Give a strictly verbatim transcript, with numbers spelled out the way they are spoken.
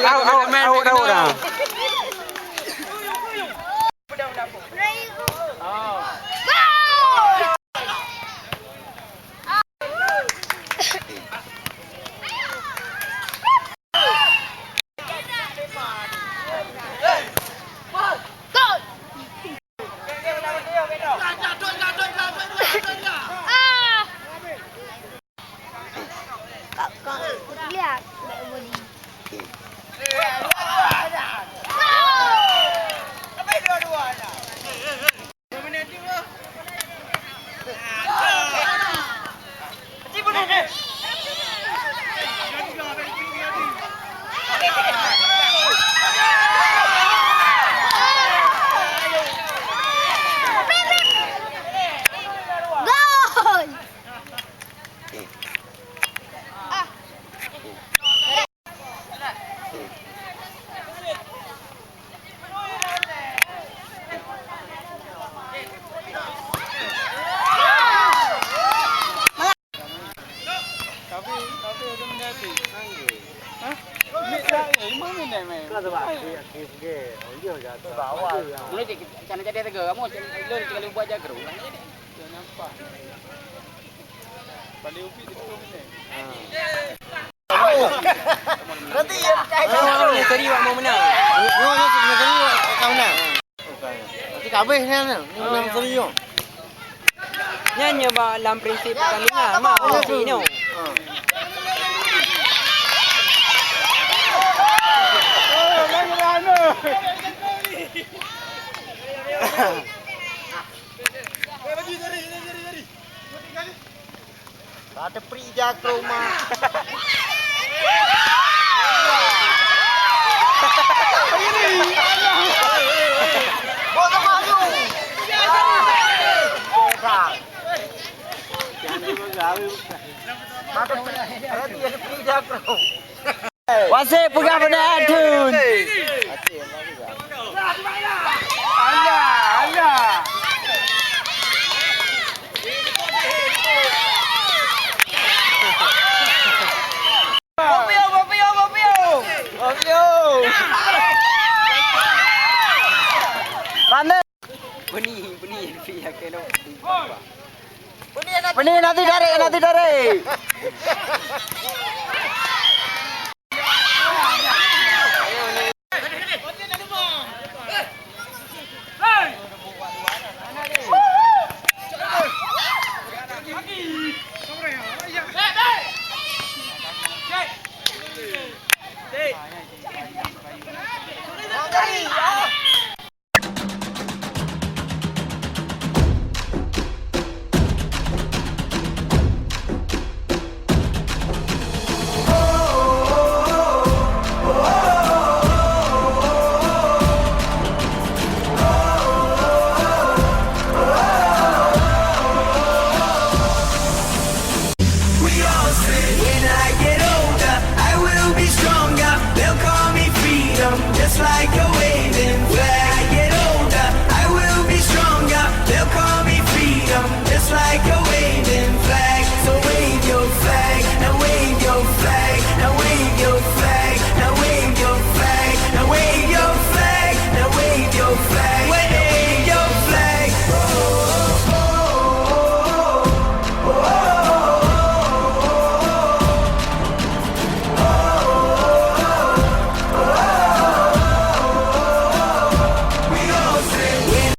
Au, au, au, au, au. Tapi, tapi udah menyatu. Hah? Ini tak, eh, mana ni, men? Kau sebab dia, dia, dia, oh, dia jatuh. Bawah. Boleh cek, cek, cek dia tegur. Kamu cek, lu cek, lu buat jaga. Dia nampak. Paling upi di situ ni. Nanti ya, orang ni seri awak mau menang. Orang ni seri awak mau menang. Nanti kabeh ni, ni orang seri tu. Nyan nyoe bak lam prinsip pertandingan, mak, oh, si no. Ka teupri ija keu rumoh. Boh teuma aju. Ka teupri, ka teupri ija keu rumoh. Wasit peugah beunat thon. Anda, anda. Bopio, bopio, bopio. Bopio. Pandai. Beni, beni, beni, ya, kelo. Beni, nanti tarik, nanti tarik.